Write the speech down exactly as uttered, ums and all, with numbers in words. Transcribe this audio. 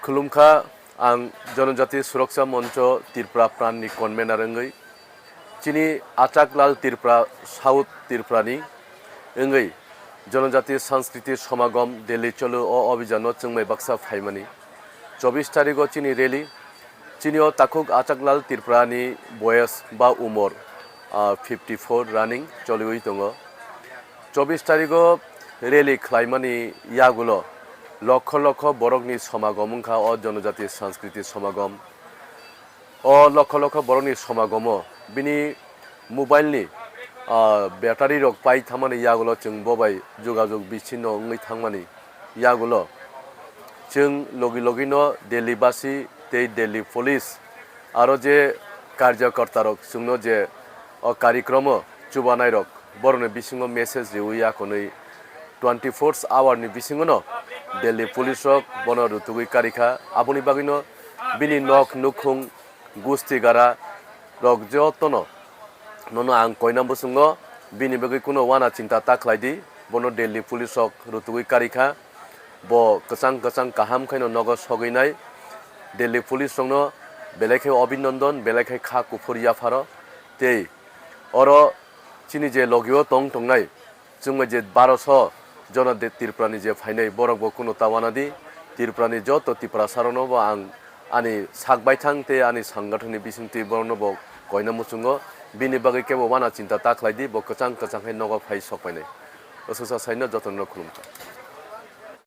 Khulumkha, ang Janajati Suraksha Moncho Tripura Pran ni convener wngwi, chini Achaklal Tripura, South Tripura ni wngwi Janajati Sanskriti Samagam Delhi cholo o abhijan no chwngmai baksa phaimani. Chobbish tarigo chini rally, chini o takhuk Achaklal Tripura ni boyes ba umor, ah, fifty four running choliwi tongo. Chobbish tarigo rally khlaimani yagulo lokho lokho borokni samagom wngkha o Janajati Sanskriti Samagom. O lokho lokho borokni samagomo bini mobile ni, ah, battery rok pai thamani yagulo chwng bo bai jogajog bichinno wngwi thangmani yagulo chwng logi logi no Delhi basi tei Delhi police aro je karjakarta rok chwngno je o karikromo chubanai rok borokni bisingo message riwi akonwi twenty four hour ni bisingo no Delhi police rok bono rutugwi karikha. Aboni bagwino bini nok nukhung gusti gara rok jotono nono ang koina bwswngo bini bagwi kuno wana chinta ta khlai di. Bono Delhi police rok rutugwi karikha. Bo kwchang kwchang kaham khaino nogo sogwi nai. Delhi police rokno belai khe obinondon, belai khe kha kuphur yapharo. Tei oro chini je logio tong tongnai, chwngno je baroso jono de Tripura ni je phainai, borok bo kuno ta wana di. Tripura ni joto Tiprasa rokno bo ang ani sak baithang tei ani sangathon ni bisingtwi borokno bo koina muchungo. Bini bagwi kebo wana chinta ta khlai di, bo kwchang kwchang hai nogo phai sok painai. Aswksa saino jotono khulumkha.